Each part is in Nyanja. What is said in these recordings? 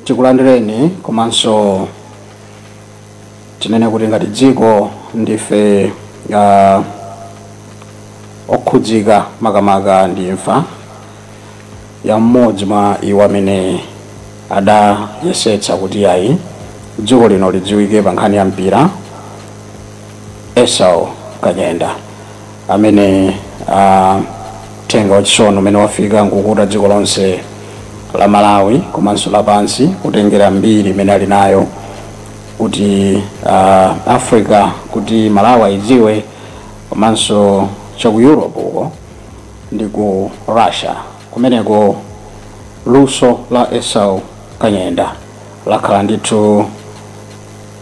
Tikulandireni komanso tinene kuti ngati dziko ndife okhudzika makamaka ndi imfa ya mmodzi mwa iwo amene adayesetsa kuti ayi dziko lino lidziwike pa nkhani ya mpira, Esau Kanyenda, amene uthenga wachisoni umene wafika nkukuta dziko lonse la Malawi komanso lapansi, kutengera mbiri imene ali nayo kuti Africa, kuti Malawi ayidziwe, komanso chaku Europe uko ndi ku Russia kumeneko. Luso la Esau Kanyenda lakhala ndithu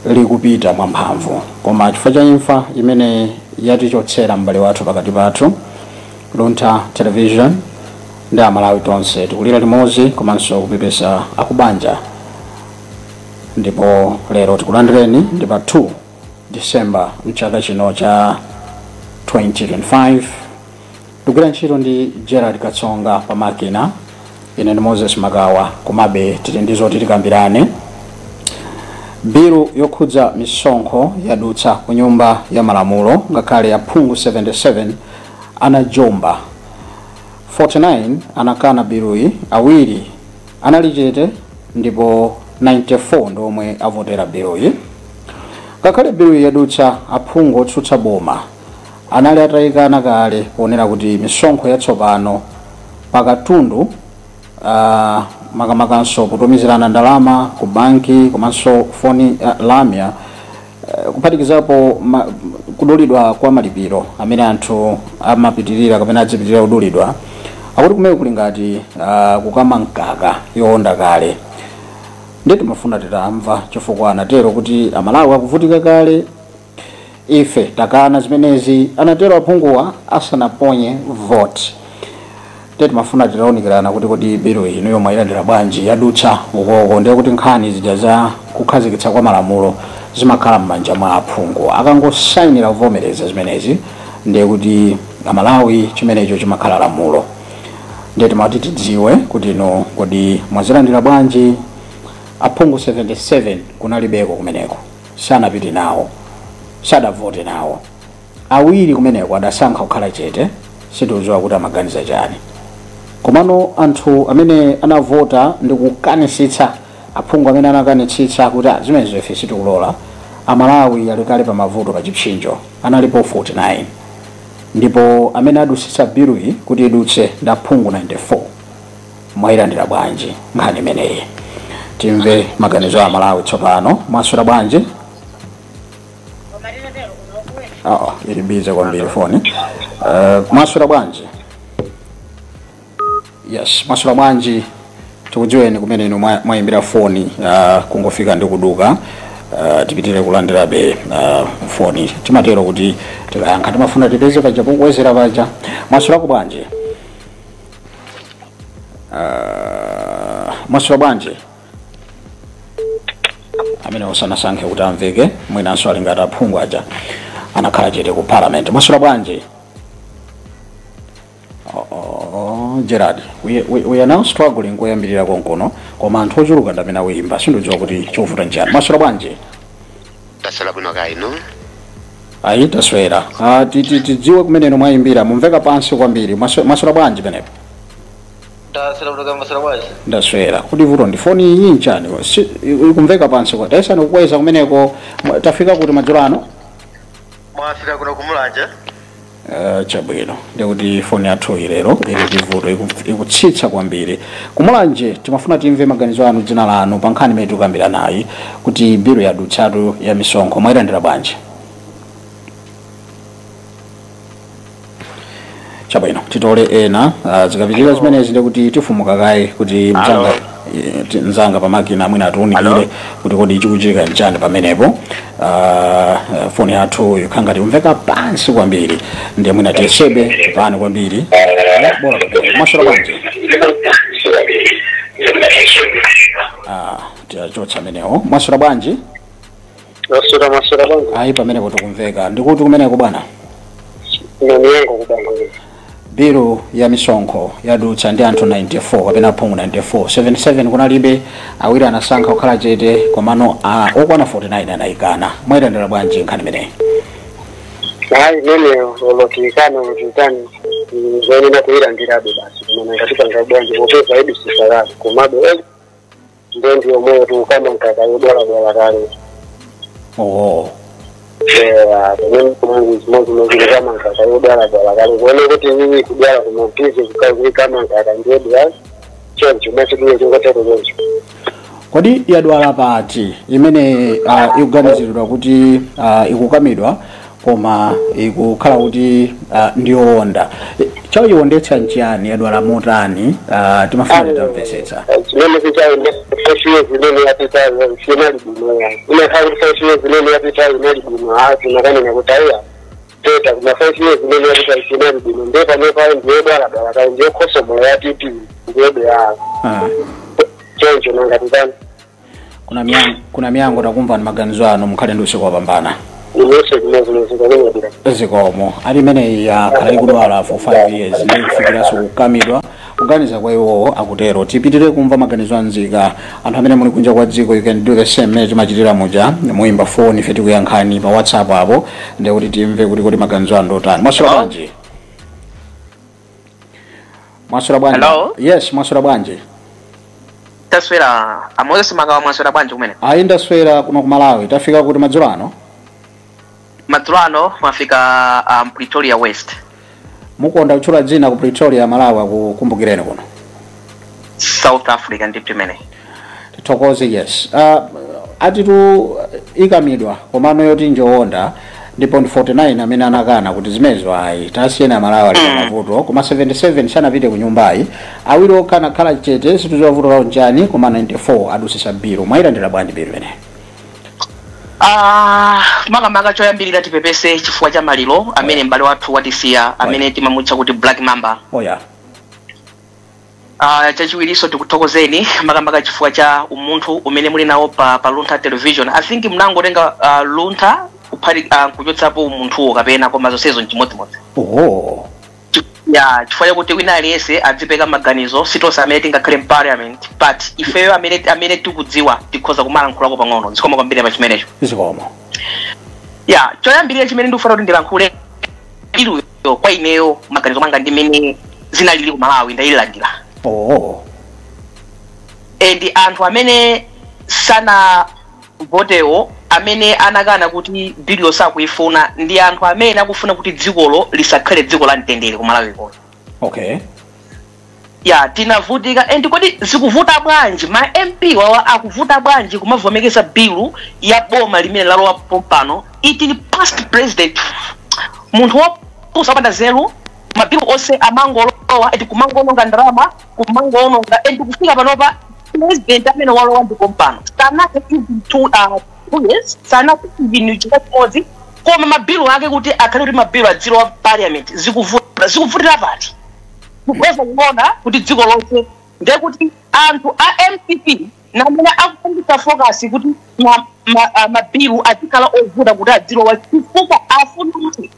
likupita mwamphamvu, koma chifukwa cha imfa imene yatichotsera m'bale wathu pakati pathu, Luntha Television ndi Amalawi tonse tikulira limodzi komanso kupepesa akubanja. Ndipo lero tikulandireni ndi pa 2 December mchaka chino cha 2025. Tikugwira ntchito ndi Gerard Katsonga pamakina, ine ndi Moses Magawa. Komabe tili ndi zoti tikambirane. Bilu yokhudza misonkho yadutsa ku Nyumba ya Malamulo ngakhale aphungu 77 anajomba, 49 anakana biluyi, awiri anali chete ndipo 94 ndiomwe avotera biluyi. Ngakhale biluyi yadutsa, aphungu otsutsa boma anali atayikana kale ponena kuti misonkho yatsopano pakatundu, makamakanso kutumizirana ndalama ku banki komanso foni, lamya, kuphatikizapo kudulidwa kwa malipiro amene anthu amapitirira kapena adzipitirira kudulidwa, akuti kumene kuli ngati kukama mkaka yowonda kale. Ndiye timafuna titamva chifukwa anatero kuti Amalawi akuvutika kale, ife takana zimenezi, anatero aphunguwa asanaponye vote. Ndiye timafuna titawunikirana kuti kodi bilu inuyo mwayilandira bwanji? Yadutsa ukoko, ndiye kuti nkhani zija za kukhazikitsa kwa malamulo zimakhala m'manja mwa aphungu. Akangosayinira kuvomereza zimenezi, ndiye kuti Amalawi chimenecho chimakhala lamulo. Ndiye timati tidziwe kuti inu kodi mwazilandira bwanji? Aphungu 77 kunalibeko kumeneko, sanapite nawo, sadavote nawo. Awiri kumeneko adasankha kukhala chete, sitikudziwa kuti amaganiza chani. Komano anthu amene anavota ndi kukanisitsa, aphungu amene anakanitsitsa kuti "Ah, zimenezo ife sitikulola, Amalawi alikale pa mavuto pa chipsinjo," analipo 49, ndipo amene adutsitsa biluyi kuti idutse ndi aphungu 94. Mwayilandira bwanji nkhani imeneyi? Timve maganizo a Malawi tsopano. Mwaswera bwanji? Oh, ili busy kwambiri foni. Mwaswera bwanji? Yes, mwaswera bwanji? Tikudziweni kumene inu mwayimbira foni. Kungofika ndi kuduka. Tipitire kulandirabe foni. Timatero kuti tikayankha timafuna tipeze paja pokwezera paja. Mwaswerako bwanji? Mwaswera bwanji? Amene osanasankhe kuti amveke, mwinanso ali ngati aphungu aja anakhala chete ku Parliament. Mwaswera bwanji? Oh, Gerard, we are now struggling kuyambirira konkono, koma anthu ochuluka ndi amene akuyimba. Sindidziwa kuti chovuta njani. Mwaswera bwanji? Taswera bwino, kaya inu? Ayi, taswera. Tidziwe kumene mwayimbira. Mumveka pansi kwambiri. Mwaswera bwanji penepo? Taswera bwino, mwaswera bwanji? Ndaswera. Kuti vuto ndi foni iyi nchani? Ikumveka pansi kwa tayesani kukweza kumeneko. Tafika kuti madzulo ano? Mwafika kuno kuMulanje. Chabwino, ndikuti foni yathu ilero ili ndi vuto, ikutsitsa kwambiri. KuMulanje, timafuna timve maganizo anu, dzina lanu, pa nkhani imene tikukambira nayi kuti bilu yadutsatu ya misonkho, mwayilandira bwanji? Chabwino, titole ena. Zikapitirira zimenezi ndikuti tifumuka kaye kuti mzanga, mzanga pamakina mwina atiunikire kuti kodi chikuchitika nchani pamenepo. Foni yathu ikhala ngati kumveka pansi kwambiri, ndiye mwina tiyesebe pani kwambiri. Bola pamenepo. Mwaswera bwanji? Tiyachotsa amenewo. Mwaswera bwanji? Maswera, maswera bwanji? Ayi, pamenepo tikumveka. Ndikuti kumeneko, bwana? Namiyengo kubango. Bilu ya misonkho yadutsa ndi anthu 94 kapena phungu 94, 77 kunalibe, awiri anasankha kukhala chete, komano okwana 49 anayikana. Mwayilandira bwanji nkhani imeneyi? Hayi, imeneyo olotiikana olotiikani, zoyenera kuyilandirabe basi. Kumana ngatipanga bwanji popeza idi sisakale, komabe nde ndiyo moyo tukama nkaka yodwaladwala kale. Pamene zimodzi kukama nkaka yodwaladwala kale, kuone kuti iwi kudwala kumampizi kuikama nkaka ndiyodwala choncho mwachidule chingatero choncho. Kodi yadwala pati imene ikuganiziridwa kuti ikukamidwa koma ikukhala kuti ndiyowonda? Chayiwondetsa nchiyani? Yadwala motani? Timafuna titamvetsetsa. Chimene chichaende, 5 years imene yapitayo sinali bwino yayi. Inakhala kuti 5 years imene yapitayo inali bwino, ha, tinakanena kuti aiya teta, kuma 5 years imene yapitayo sinali bwino. Ndiye panopayo ndiyodwaladwala kale, ndiyokhosomola ya TP ndiyodwala choncho nangatitani. Kuna miyango. Takumva ni maganizo anu, mukhale ndi usiku wapambana. Inonse zimozimozi, kakunyadira. Zikomo. Ali imeneyi yakhala ikudwala for 5 years ndi kufikiranso kukamidwa, kuganiza kwa iwowo akutero. Tipitire kumva maganizo anzika. Anthu amene muli kunja kwa dziko, you can do the same mene timachitira muja, muyimba phone, ife tikuyankhani pa WhatsApp apo, ndiye kuti timve kuti maganizo anu ndotani. Mwaswera bwanji? Mwaswera bwanji? Hello? Yes, mwaswera bwanji? Taswera, a Moses Magawa. Mwaswera bwanji kumene? Ayi, ndaswera kuno ku Malawi. Tafika kuti madzulo ano? Madzulo ano mwafika Pretoria West. Mukonda kutchula dzina ku Pretoria, Malawi akukumbukireni kuno. South Africa ndipti imene. Tithokoze. Yes, atitu ikamidwa komano yoti njowonda, ndipo ndi 49 amene anakana kuti zimenezo ayi, tasiyena, Amalawi ali pamavuto, koma 77 sanapite ku nyumbayi, awiri okha anakhala chete, situziwa vuto lawo nchani, koma 94 adusisa bilu. Mwayilandira bwanji bilu imeneyi? Ah, makamaka choyambirira tipepese chifukwa cha maliro amene m'bale wathu watisiya, amene timamutcha kuti Black Mamba. Chachiwirinso tikuthokozeni makamaka chifukwa cha umunthu umene muli nawo pa Luntha Television. I think mnangotenga Luntha kuphati kuchotsapo umunthuwo kapena, koma zonsezo nchimodzimodzi. Ya, chifukwa chakuti wina aliyense adzipeka maganizo. Sitonse amene tingakhale m'parliament, but ifeyo amene tikudziwa tikhoza kumalankhulako pang'ono. Zikomo kwambiri pa chimenecho. Zikomo. Ya, choyambirira chimene ndikufuna kuti ndilankhule, iluyo kwa ineyo maganizo mwanga ndimene zinalili ku Malawi, ndayilandira. And anthu amene sana votewo, amene anakana kuti bill sakuifuna, ndi anthu amene akufuna kuti dzikolo lisakhale dziko la mtendere ku Malawi kono. Ya, tinavutika. And kodi zikuvuta bwanji? Ma MP wawa akuvuta bwanji kumavomekeza bilu ya boma limene lalowa pompano? Itili past president, munthu wopusa wopanda zeru. Mabilu onse amangolowa eti kumangoononga ndalama, kumangoononga, and kufika panopa president amene walowa ndi pompano sanake even 2 years, sanake even chaka chimodzi, koma mabilu ake kuti akhale kuti mabilu adzilowa parliament zikuvuta. Zikuvutira pati? Kuweza kuona kuti dziko lonse, ndiye kuti anthu a MCP namene akupangisa focus kuti mabilu azikhala ovuta kuti adzilowa, chifukwa afuna kuti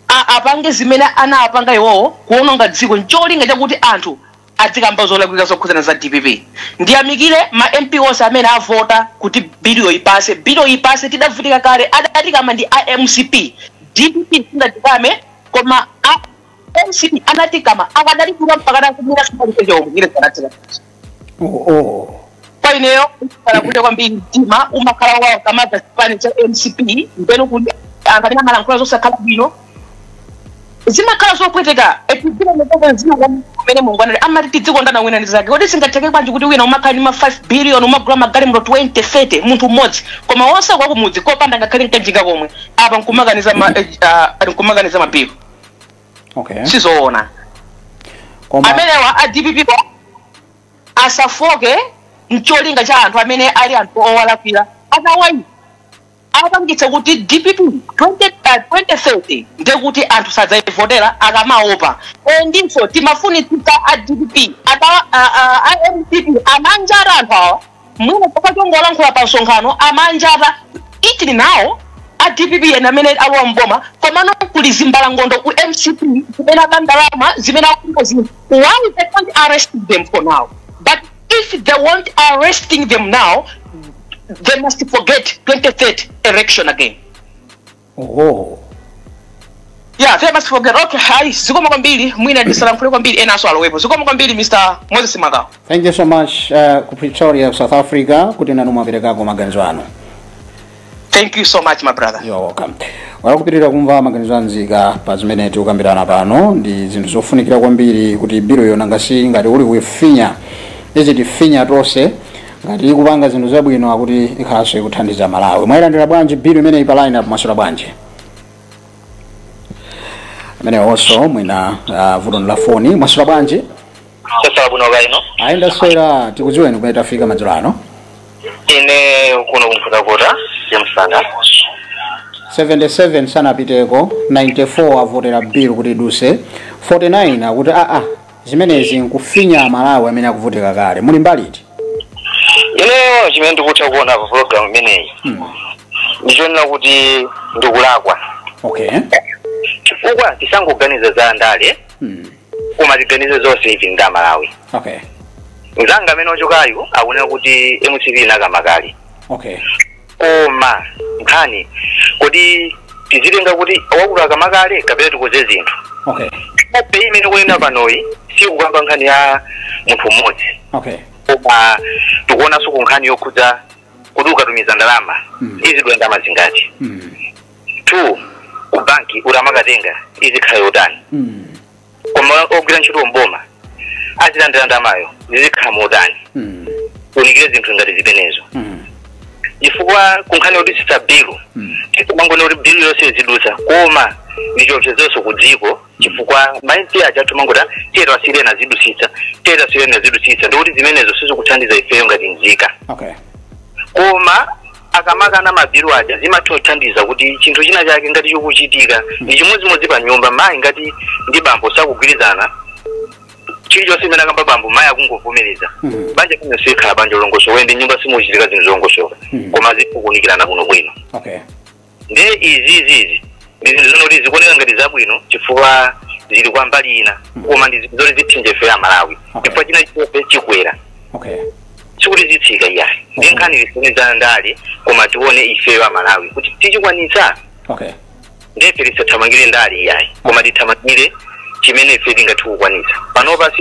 apange zimene anapanga iwowo, kuononga dziko, ncholinga chakuti anthu adzikamba zolakwika zokhudzana za DPP. Ndiyamikire ma MP onse amene avota kuti biliyo ipase, biliyo ipase. Tidavutika kale, adatikama ndi a MCP. DPP singatikame, koma a MCP anatikama, akadalipira mpaka kumira sipalichomwe kanatika. Kwa ineyo kala kule kwambiri mtima umakhala wawo kamaza chipani cha MCP, mbeno kuti anthu amene amalankhula zosakhala bwino zimakhala zopweteka. Kumene Mulungu anati amati tidzikondana wina ndi zake, kodi singatheke bwanji kuti wina umakhala ndi ma 5 billion, umagula magalimoto 20, 30 munthu mmodzi, koma wonse kwa kumudzi kopanda ngakhale mkanjinga komwe, apa nkumakaniza nkumakaniza mabilu? Sizoona. Koma amenewa a DPP wa asafoke mcholinga cha anthu amene ali anthu owalakwira. Otherwise apangitsa kuti DPP 20, 2030 ndekuti anthu sadzayivotera akamaopa. Ndinso timafunitsitsa a DPP ata a MCP amanjata anthu awa, mwina chifukwa chongolankhula pa msonkhano amanjata ichili nawo. A DPP ena amene alowa mboma, komano kuli zimbalangondo ku MCP zimene abandalama, zimene akupanga zinthu. Why they can't arrest them for now? But if they won't arresting them now, they must forget 2030 election again. Oho. Yeah, they must forget. Okay, hi, zikomo kwambiri. Mwina ndisalankhule kwambiri, enanso alowepo. Zikomo kwambiri, Mr Moses Magawo. Thank you so much ku Pretoria, South Africa, kuti nanu mwaperekako maganizo anu. Thank you so much, my brother. You're welcome. Walakupitirira kumva maganizo anzika pa zimene tikukambirana pano. Ndi zinthu zofunikira kwambiri kuti bill yo nangasi ngati uli kuifinya, izitifinya tonse. Ngati ikupanga zinthu zabwino, akuti ikhalanso ikuthandiza Malawi. Mwayilandira bwanji bill imeneyi? Pa line up, mwaswera bwanji? Amene onso mwina vuto la foni. Mwaswera bwanji? Sasa bwino kaino? Ayi, ndaswera. Tikudziweni, kumene tafika madzulo ano? Ine kuno kuMkhotakota, James. 77 sanapiteko, 94 avotera bill kuti iduse, 49 akuti aa, zimenezi nkufinya Malawi amene akuvutika kale. Muli mbaliti? Ineyo chimene ndikutha kuona pa program imeneyi ndichonena kuti ndikulakwa, chifukwa tisangoganiza za ndale, koma tiganize zonse ivi ndi Amalawi. Mzanga amene ochokayu akunena kuti MCP inakamakale, koma nkhani kuti tizitenga kuti wakuti akamakale kapena tikoze zinthu. Bill imene kuyenda panoyi sikukamba nkhani ya munthu mmodzi, koma tikuonanso ku nkhani yokhudza kuti ukatumiza ndalama, izidwa ndalama zingati? Two, ku banki utamakatenga izikhala yotani? Koma ogwira ntchito mboma azilandira ndalamayo, zizikhala motani? Unikire zinthu ngati zimenezo, chifukwa kunkhani yodusitsa bill, tikumangone kuti bill yonse izidutsa, koma ndi chiopsezonso ku dziko, chifukwa ma MP aja tumangoti tiyeta asirena zidusitsa, tiyeta asirena zidusitsa, ndikuti zimenezo sizikuthandiza ifeyo ngati nzika. Koma akamakana ma bill aja, zimathandiza kuti chinthu china chake ngati chikuchitika ndi chimodzimodzi pa nyumba, mayi ngati ndi bambo sakugwirizana, chilichonse imene akamba bambo, mayi akungovomereza, banja limene sikhala banja longosoka, ndi nyumba simuchitika zinthu zongosoka, koma zikukunikirana kuno bwino. Nde izizizi ndi zinthu zonoti zikuoneka ngati zabwino chifukwa zili kwa mbali ina, koma ndi zinthu zoti zipsinje ife ya Malawi, chifukwa china chilichonse chikwera, sikuti zitsika iyayi. Ndi nkhani lisone ndale, koma tione ifeyo Amalawi kuti tichikwanitsa. Ndefe tisathamangire ndale iyayi, koma tithamangire chimene ife tingathe kukwanitsa. Panopa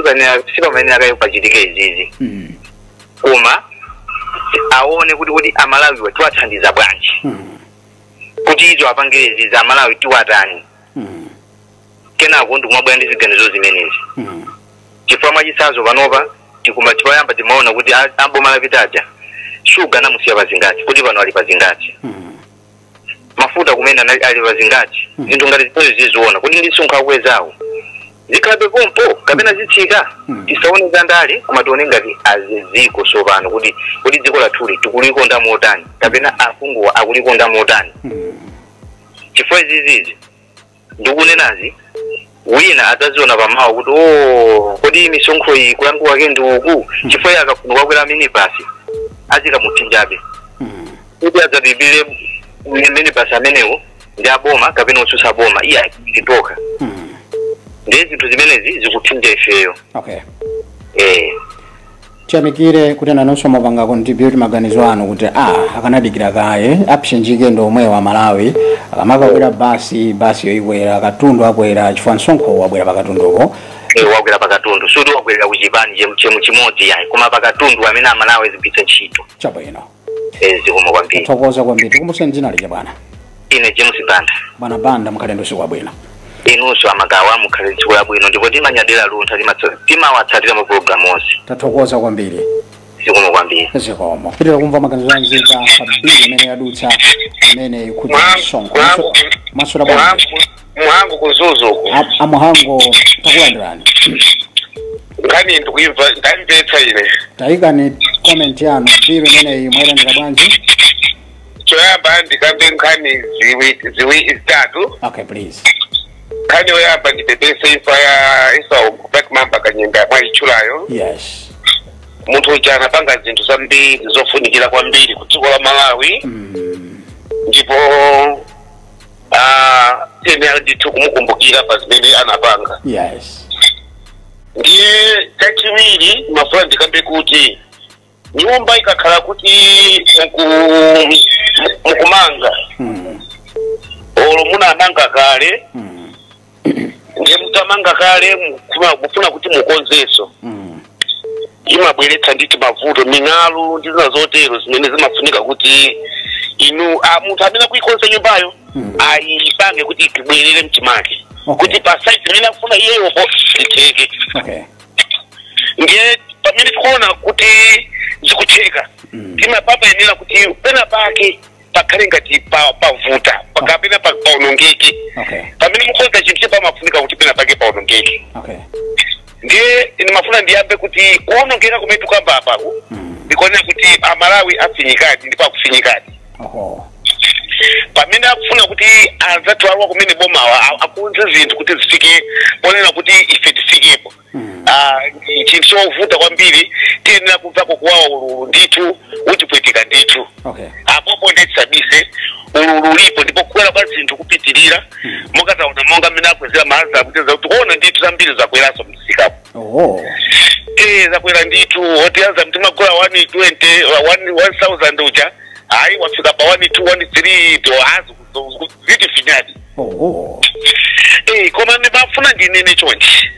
sipamayenera kayo pachitike izizi, koma aone kuti Amalawiwa tiwathandiza bwanji, kuti izo apangire izizi, Amalawi tiwatani? Kenako ndikumabwera ndi ziganizo zimenezi, chifukwa mwachitsanzo panopa tikuma timayamba timaona kuti aboma lapitaja shuga namusiya pazingati, kuti pano ali pazingati? Mafuta kumene ali pazingati? Zinthu ngati zimene ziziona kuti ndi msonkho akwezawo zikhalabe pompo kapena zitsika. Tisaone za ndale, koma tione ngati aziziko sopano kuti dziko lathuli tikulikonda motani kapena afunguwa akulikonda motani, chifukwa izizizi ndikunenazi wina adzaziona pamawa kuti, "Oh, kodi misonkho iyi kulangu kwake ndi uku?" Chifukwa iye akafuna kukakwera minibus azikamuthinjabe kuti adzalipire minibus amenewo ndi aboma kapena otsutsa boma, iye nditoka. Ndiye zinthu zimenezi zikuthinja ifeyo. Tiyamikire kuti nanonso mwapanga contribute maganizo anu kuti a akanadikira kaye apsinjike ndi omwewa Malawi akamakakwera basi, basi yoikwera, katundu akwera chifukwa msonkho wabwera pakatundupo. Wakwera pakatundu, suti wakwera kuchipani chemu chimodzi yayi, koma pakatundu amene Amalawi azigwiritsa ntchito. Chabwino. Zikomo kwambiri. Tathokoza kwambiri. Tikumbuseni dzina lija, bwana. Ine James Banda. Bwana Banda, mukhale ndi usiku wabwino. Inunso Amagawa, mukhale tsiku labwino, ndipo timanyadira Luntha, timawatsatira mu program onse. Tathokoza kwambiri. Zikomo kwambiri. Zikomo. Pitira kumva maganizo anzika pa bill imene yadutsa, imene ikhudza msonkho. Mwaswera bwanji? Muhango kuZuzuku. Amuhango, takulandirani. Nkhani ndikuimva, ndamvetsa ine. Tayikani comment yanu. Bill imeneyi mwayilandira bwanji? Choyamba ndikambe nkhani ziwi zitatu. Okay, please. Nkhani yoyamba, ndipepese imfa ya Esau Black Mamba Kanyenda mwayitchulayo. Munthu uja anapanga zinthu zambiri zofunikira kwambiri ku dziko la Malawi, ndipo Tiyenera ndithu kumukumbukira pa zimene anapanga. Yes. Ndiye chachiwiri mafuna ndikambe kuti nyumba ikakhala kuti mukumanga, olo munamanga kale, ndiye mutamanga kale mufuna kuti mukonzeso, imabweretsa ndithu mavuto, ming'alu ndi zina zotero zimene zimafunika kuti inu munthu amene akuikonza nyumbayo ayipange kuti ibwerere mchimake, kuti pa saizi imene akufuna iyeyopo itheke. Ndiye pamene tikuona kuti zikutheka, timapapayenera kuti pena pake pakhale ngati pavuta, kapena paonongeke. Pamene mukonza chinthu pamafunika kuti pena pake paonongeke. Ndiye ndimafuna ndiyambe kuti kuonongeka kumene tikamba apaku, ndikuonera kuti Amalawi afinyikadi ndipo akufinyikadi. Pamene akufuna kuti anzathu alwa kumene bomawa akonze zinthu kuti zifike ponena kuti ife tifikepo, chinthu chovuta kwambiri, tiyenera kumvako kuwawa ululu ndithu, utipwetika ndithu. Apopo nditsabise ululu ulipo, ndipo kukwera kwa zinthu kupitirira. Mokataona monga mmene akwezera mahaza kuteza kuti kuona ndithu zambiri zakweranso msikapo. Zakwera ndithu, oti aza mtimagula 120 1000 uja hayi wafika pa 1 2 1 3 to azi zitifinyadi. Koma ndimafuna ndinene chonchi,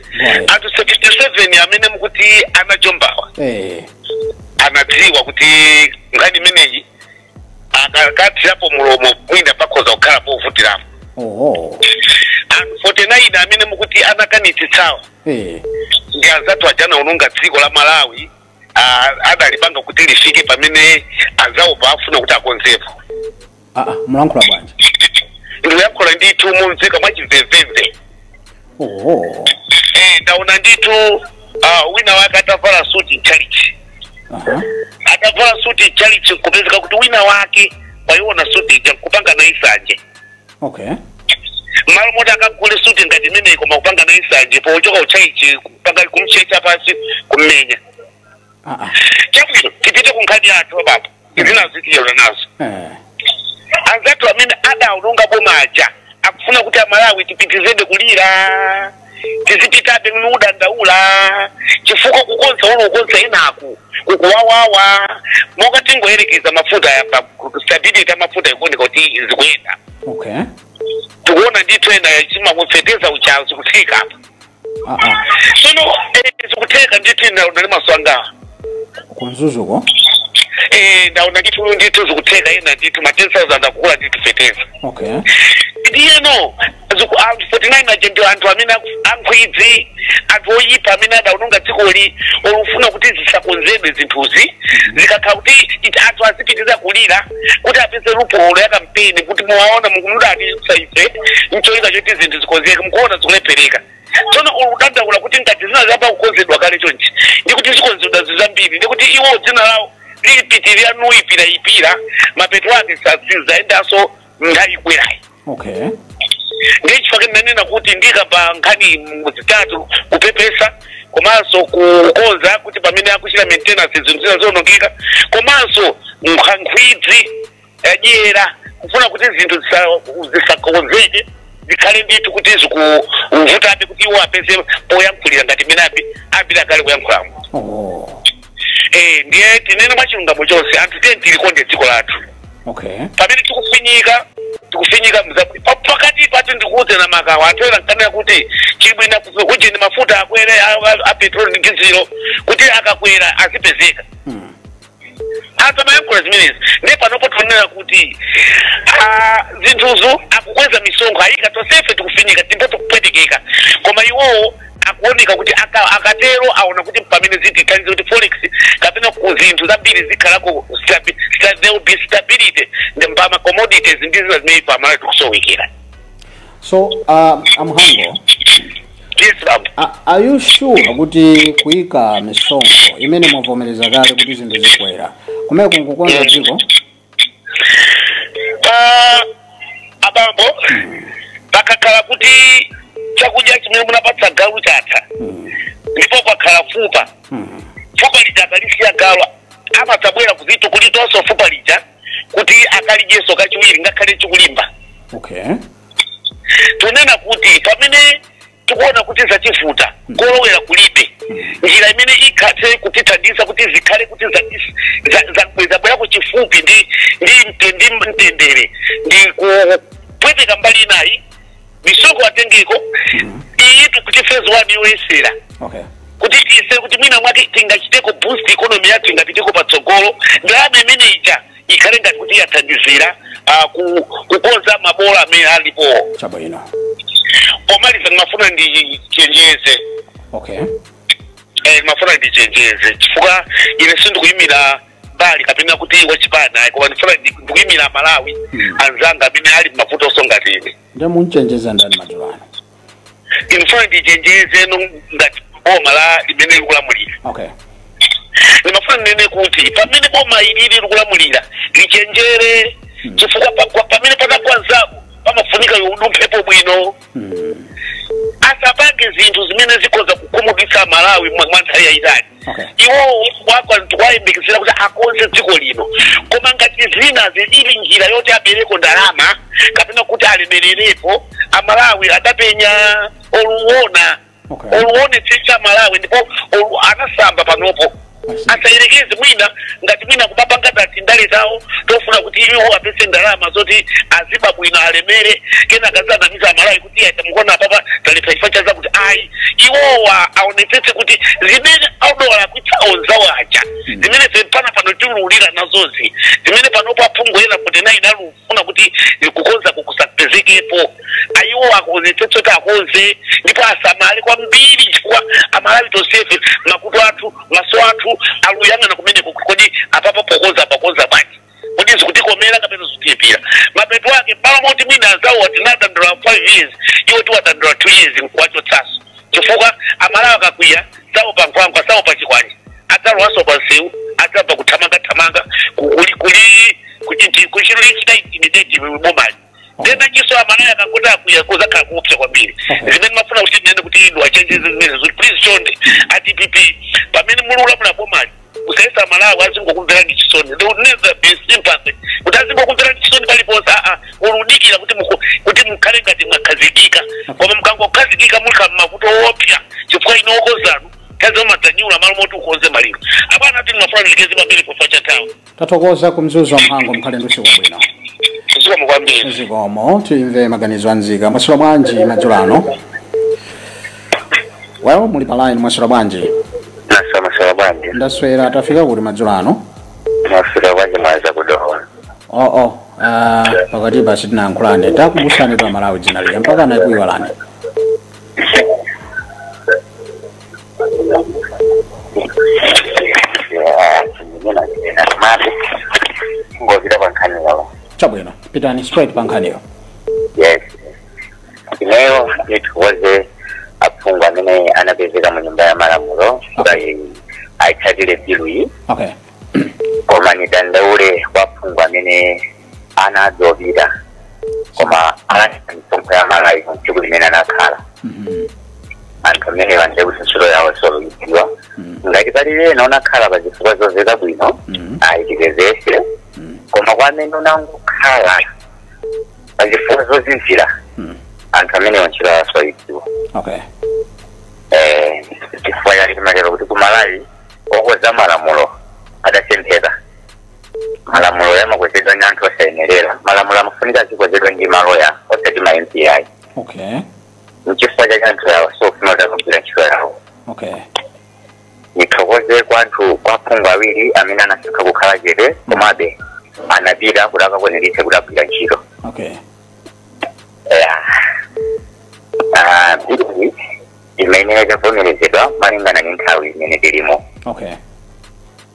anthu 77 amene mukuti anajombawa, anadziwa kuti nkhani imeneyi akakathirapo mulomo mwina pakhoza kukhala povutirapo. Anthu 49 amene mukuti anakanitsitsawa, ndi anzathu aja anaononga dziko la Malawi, adalipanga kuti lifike pamene anzawopa afuna kuti akonzepo. Mulankhula bwanji? Ndikuyankhula ndithu momveka mwachimvemvemve. Ndaona ndithu wina wake atavala suti mchalichi. Atavala suti mchalichi nkupezeka kuti wina wake wayiona suti ija nkupanga naye nsanje. Malo moti akagule suti ngati imeneyi, koma kupanga naye nsanje pochoka uchalichi, kupanga kumchecha pasi kummenya. Chabwino, tipite ku nkhani yathu apapo, izinazo tiyona nazo. Anzathu amene adaononga bomaja akufuna kuti Amalawi tipitizebe kulira, tizipitabe nudandaula, chifukwa kukonza ulo kukonza inaku kukuwawawa. Monga tingoyerekeza mafuta yapa, stability ya mafuta ikuoneka kuti zikuyenda. Tikuona ndithu ena chimamufeteza uchazi zikutheka apa. Sono zikutheka ndithu, ndaona ndi maso anga. Kumzuzuko? Ndaona ndithu ndithu zikutheka, ena ndithu ma 10,000 akukula ndithu feteza. Ndiyeno anthu 49 aja ndi anthu amene ankhwidzi, anthu oyipa amene adaononga dzikoli, olufuna kuti zisakonzedwe zinthuzi, zikakhala kuti anthu azipitiriza kulira kuti apeze lupolo ya kampeni, kuti muwaona mukumudati saife ncholinga choti zinthu zikonzeke, mukuona zikulephereka. Tsono uludandaula kuti ngati zina zapa kukonzedwa kale chonchi, ndikuti zikonzedwa zambiri, ndikuti iwo dzina lawo lipitirira nuyipirayipira, mapeto ake sazizayendanso nthawi ikwerayi. Ndichifukwa ndinanena kuti ndikamba nkhani zitatu: kupepesa, komanso kukonza kuti pamene akuchita maintenance zinthu zina zionongeka, komanso nkhwidzi dyera kufuna kuti zinthu zisakonzeke, zikhale ndithu kuti zikuvutabe, kuti iwo apeze poyankhulira ngati mmene ambiri akale kuyankhulamo. Ndiye tinene mwa chilungamo chonse, anthu tiye tilikonde dziko lathu. Pamene tikufinyika, tikufinyika pakati pati ndikuuze na makawa anthu ena nkanena kuti chibwina ujeni mafuta akwere a petroli ndi dizilo, kuti akakwera azipezeka. Anthu amayankhula zimenezi. Ndiye panopo tionera kuti zinthuzo akukweza misonkho ayika, tonsefe tikufinyika ndipo tikupwetekeka, koma iwowo akuoneka kuti akatero aona kuti pamene zitithandize kuti forex kapena ku zinthu zambiri zikhalako there will be stability pama commodities ndi zina zimene ife Amalawi tikusowekera. So Amhango, Yes, baba. Are you sure kuti kuyika misonkho imene mwavomereza kale kuti zinthu zikwera kumene kunkukonza dziko? Abambo, pakakhala kuti chakudya chimene munapatsa galu chatha, ndipo pakhala fupa, fupa lija akalisiya galu amadzabwera kuzitu kulitonso fupa lija kuti akalidyenso kachiwiri ngakhale chikulimba. Tunena kuti pamene tikuona kuti zachivuta, kolowera kulibe, njira imene ikhathe kutithandiza kuti zikhale kuti zabwerako chifupi ndi mtendere ndi kupweteka mbali inayi, misonkho atengeko iyi, kuti phase 1 yoyesera, kuti ise kuti mwina mwake tingachiteko boost economy yathu, ingapiteko patsogolo, ndalama imene ija ikhale ngati kuti yathandizira kukonza mabola amene alipo. Chabwino. Pomaliza, ndimafuna ndichenjeze. Ndimafuna ndichenjeze chifukwa ine sindikuyimira mbali kapena kuti wachipana, koma ndifuna ndikuyimira Malawi anzanga amene ali mavuto ngati ine. Ndiye munchenjeza ndani madzulo ano? Ndimafuna ndichenjeze no ngati boma la limene likulamulira. Ndimafuna ndinene kuti pamene boma ilili likulamulira, lichenjere, chifukwa pamene panagwa nzako pamafunika udumphepo bwino. Asapange zinthu zimene zikhoza kukhumudwitsa Malawi mwa nthawi yayitali. Iwo wakwa wayembekezera kuti akonze dziko lino, koma ngati zina zili njira yoti abereko ndalama kapena kuti alemererepo, Amalawi adapenya oluona, oluonetsetsa Malawi, ndipo anasamba panopo. Asayerekeze mwina ngati mwina kumapanga ngati ndale zawo tofuna kuti iwo apese ndalama zoti aziba bwino, alemere, kenaka azanamiza Amalawi kuti aita mukuona apapa talepha chifukwa chaza kuti ayi. Iwowa aonetsetse kuti zimene adola kuitsa onzawo aja, zimene fe pana pano tiululira nazozi, zimene panopo aphungu ena 49 alufuna kuti kukonza kukusapezekepo, ayiwo aonetsetse kuti akonze ndipo asamale kwambiri, chifukwa Amalawi tonsefe makutu athu, maso athu aluyang'ana kumeneko. Kodi apapa pokonza pakonza bwanji? Kodi zikutikomera kapena zikutiyipira? Mapeto ake palo moti mwina anzawo tinadandaula 5 years, iwo tiwadandaula 2 years nkuwachotsaso, chifukwa Amalawi akakwiya saopa nkhwangwa, saopa chikwanja, adzalowanso pa nsewu, adzamba kuthamangathamanga kuli kuchita intimidate bomali. Ndena chiso Amalawi akangoti akwiya kuzakhala kuopsa kwambiri. Zimene mafuna kuti ndinene kuti inu achenjeze zimene zoti please, chonde a DPP, pamene muli ulamula bomali, usayesa Malawi azingokumverani chisoni. There will never be sympathy kuti azingokumverani chisoni paliponse. Aa, uludikira kuti kuti mukhale ngati mwakhazikika, koma mukangokhazikika muli mavuto opya, chifukwa ino okozanu kazi mumadzanyula malo moti ukonze maliro. Apana ati ndimafuna ndilekeze pamene pofa cha nthawi. Tathokoza kumzuzu wa Mhango, mkhale ndi usiku wabwino. Zikomo kwambiri. Zikomo. Timve maganizo anzika. Mwaswera bwanji madzulo ano? Well, muli pa line. Mwaswera bwanji? Naswera bwanji? Ndaswera. Tafika kuti madzulo ano? Mwafika bwanji mwaza kudowa? Oo, pakati pa sitinayankhulane. Takumbusani pa Malawi dzina lija, mpaka anakuiwalani. Mati ngopita pa nkhani yawo. Chabwino, pitani straight pa nkhaniyo. Yes, ineyo ndithokoze aphungu amene anapezeka mu Nyumba ya Malamulo kuti ayitsatire bilu iyi, koma nidandaule kwa aphungu amene anadzopita koma analandira misonkho ya Malawi tsiku limene anakhala. Anthu amene vande kuti ntchito yawo soloidziwa, ngati pali ena unakhala pa zifukwa zomveka bwino, ayitipezese, koma kwa amene unangokhala pa zifukwa zozizira, anthu amene ntchito yawo soloidziwa. Chifukwa chake timatero kuti ku Malawi okoza malamulo adasempheka. Malamulo yamakwezedwa ndi anthu osayenerera. Malamulo amafunika azikwezedwa ndi maloya, osati ma MP. Nchifukwa chake anthu yawo sofuna kuti akugwira ntchito yawo. Nithokoze kwa anthu, kwa aphungu awiri amene anasankha kukhala chete, komabe anapita kuti akakwaniritse kuti agwira ntchito. Yeah. Bill imene yachavomerezedwa malingana ndi nthawi imene tilimo.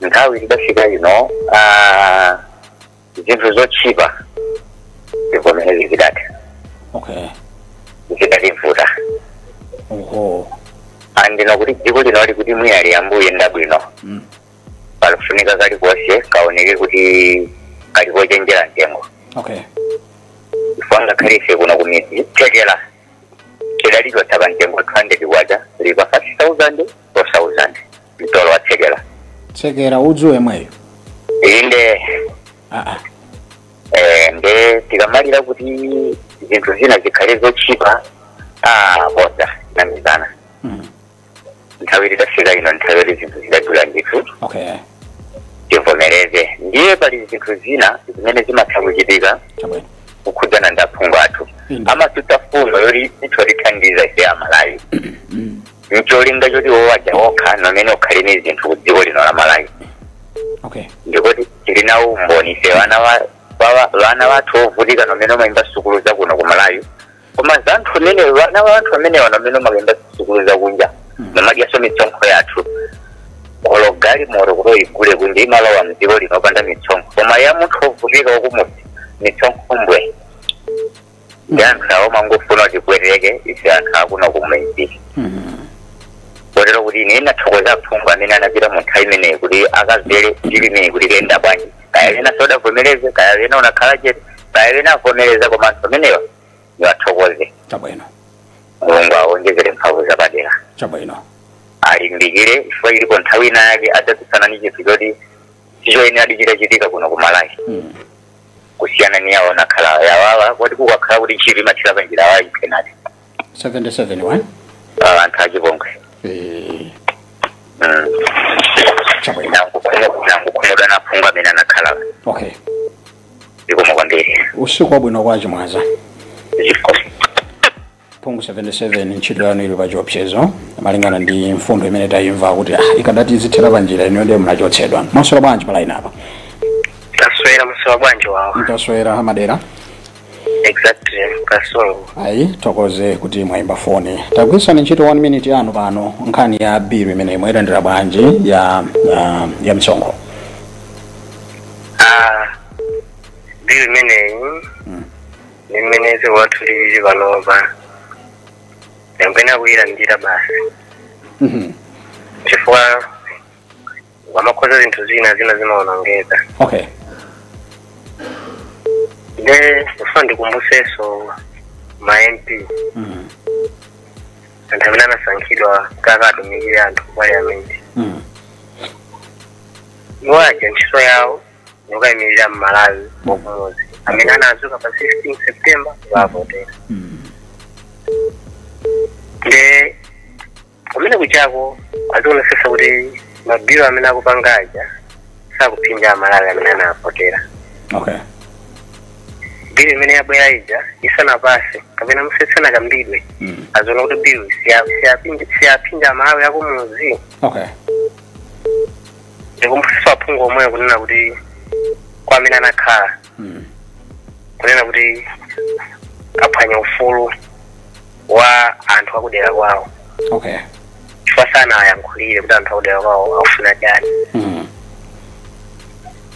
Nthawi tidafika ino, zinthu zotchipa zivomereze zidatha, zidativuta. Andino kuti dziko lino likuti mwina liyambe bwino, palifunika kalikonse kaoneke kuti kali kochenjera mtengo, chifukwa ngakhale ife kuno kumidzi thekera tidalichotsa pa mtengo 200 kwacha, lili pa 5000, 4000 mtolo wa thekera. Tsekera udzu yemweyo? Inde. Ah, ah. Nde tikamalira kuti Zinthu zina zikhale zochipa, boza namizana. Nthawi litafika ino, nthawi yoti zinthu zidadula ndithu. Tivomereze, ndiye pali zinthu zina zimene zimatha kuchitika kukhudzana ndi aphungu athu. Amasutsa fundo yoti itho lithandiza ife Amalawi, ncholinga choti wowadya wokha nomene ukhale ni zinthu ku dziko lino la Malawi. Ndikuti tili nawo umboni ife, vana vana vathu ovutika nomene umayimba sukulu za kuno ku Malawi, koma za anthu amene vana va anthu amenewa nomene umayimba sukulu za kunja, nomadyaso mitsonkho yathu. Olo galimoto kuti uyigule kunja imalowa mdziko lino opanda mitsonkho, koma ya munthu ovutika wakumudzi mitsonkho mbwe. Ndi anthu awo mangofuna kuti tipwereke ife anthu akuno kumudzi. Kotero kuti ine nathokoza aphungu amene anapita mu nthawi imeneyi kuti akamvere bill imeneyi kuti kuyenda bwanji. Kaya ena sodavomereze, kaya ena unakhala chete, kaya ena avomereza, koma anthu amenewa niwathokoze. Mulungu awonjezere mphamvu zapadera. Alimbikire, chifukwa ilipo nthawi ina yake adzatsutsana ni chinthu choti sichoyenera chitachitika kuno ku Malawi. Kusiyana ni yawo nakhala yawawa kuti kukakhala kuti ntchito imathira pa njira yawo iphenati. 77 wa Anthu achipongwe. Nangukhumudwa naphungu amene anakhala. Zikomo kwambiri. Usiku wabwino kwa Chimwaza. Zikomo. Phungu 77, ntchito yanu ili pa chiopsezo malingana ndi mfundo imene tayimva kuti ikadati izithera pa njira ino ndiye munachotsedwa. Mwaswera bwanji pa line apa? Taswera, musowa bwanji wawo? Ntaswera, amadera. Exactly, Kasungu. Ayi, thokoze kuti mwayimba foni. Tagwirisani ntchito 1 minute yanu pano, nkhani ya bill imene mwayitandira bwanji ya msonkho? Bill imeneyi ni mmene wathu lili panopa, yangwena kuyilandira basi, chifukwa wamakhoza zinthu zina zina zimaonongeka. Nde ndifuna ndikumbusenso ma MP, anthu amene anasankhidwa kaka atumikire anthu ku parliament. Iwo aja ntchito yawo yokayimirira Mmalawi wakumudzi amene anadzuka pa 16 September kukavotera. Nde pamene kuchako azionesesa kuti mabilu amene akupanga aja sakuphinja Amalawi amene anavotera. Bill imene yabwera ija isanapase kapena musetsanakambidwe, aziona kuti bill siyaphinja Amalawi akumudzi. Ndikumbusiso aphungu omweyo kunena kuti kwa amene anakhala, kunena kuti aphwanya ufulu wa anthu akudera kwawo, chifukwa sanayankhulire kuti anthu akudera kwawo akufuna chani.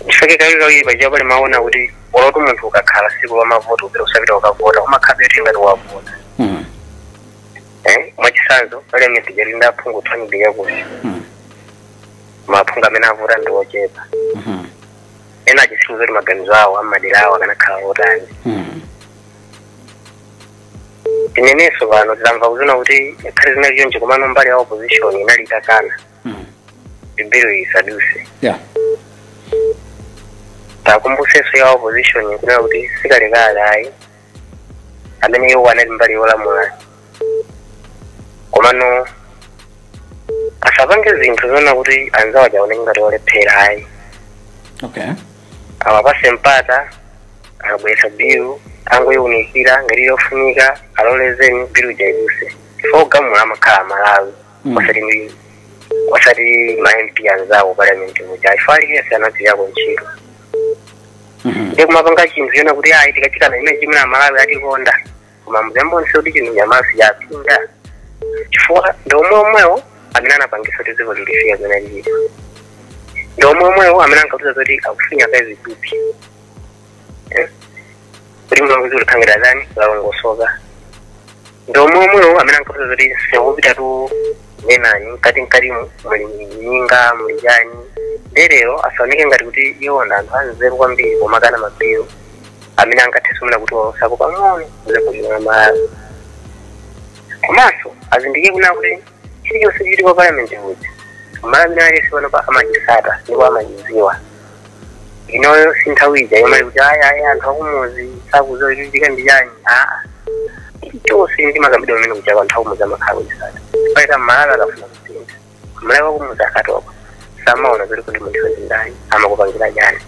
Chifukwa kawiri kawiri pachiya pali maona kuti oloti munthu ukakhala siku la mavoto upita usapita ukavota, umakhala kuti ngati wavota. Mwachisanzo, parliament jalinda aphungu 200 yakusi, maphungu amene avota ndi ochepa. Ena achisiku zoti maganizo awo amadera awo akanakhala otani. Tinenenso pano titamva kuzina kuti ngakhale zinali choncho, komano mbali ya opposition inali itakana bill isaduse. Takumbusenso ya opposition kunena kuti sikalekale ayi, amene iwo anali mbali yolamula, komano asapange zinthu zona kuti anzawo ajaoneke ngati olephera ayi. Awapase mpata, akabweretsa bill angoyiwunikira, ngati yofunika alolezeni bill ija iduse, chifukwa kugamula amakhala Amalawi, osati ma MP anzawo parliament muja, chifukwa aliyense anadziyako ntchito. Ndiye kumapanga chinthu chona kuti ayi, tikachikana imene chimene Amalawi atikonda, koma muzambonse kuti chinthu nyamasi yapinda, chifukwa ndi omwe omwewo amene anapangisa kuti dziko lilifika kumene lili, ndi omwe omwewo amene ankatiuza kuti akufinya kayi zitupi, kuti mulongozi ulikhangira tani lalongosoka, ndi omwe omwewo amene ankatiuza kuti sekupita tu nenani mkati mkatimu muli nyinga muli chani. Ndelero asaoneke ngati kuti iwo ndi anthu anzeru kwambiri pomakana mabill amene angathe kuti osako pang'ono kuze kulima Malawi. Komanso azindikire kuna kuti chilichonse chichitika parliament kuja, Malawi amene aliyense pano amachisata ndipo amachiziwa. Inoyo si nthawi ija yomwe kuti ayi ayi, anthu akumuzi sakuziwa chichitika ndi chani. Aa. Tonse ndimakambidwa pamene kuja anthu akumudzi amakhala kuchisata paita Mmalawi akafuna kusintha, Mmalawi wakumudzi akatopa samaona kuti kuti munthu ndi ndani, amakupangira chani.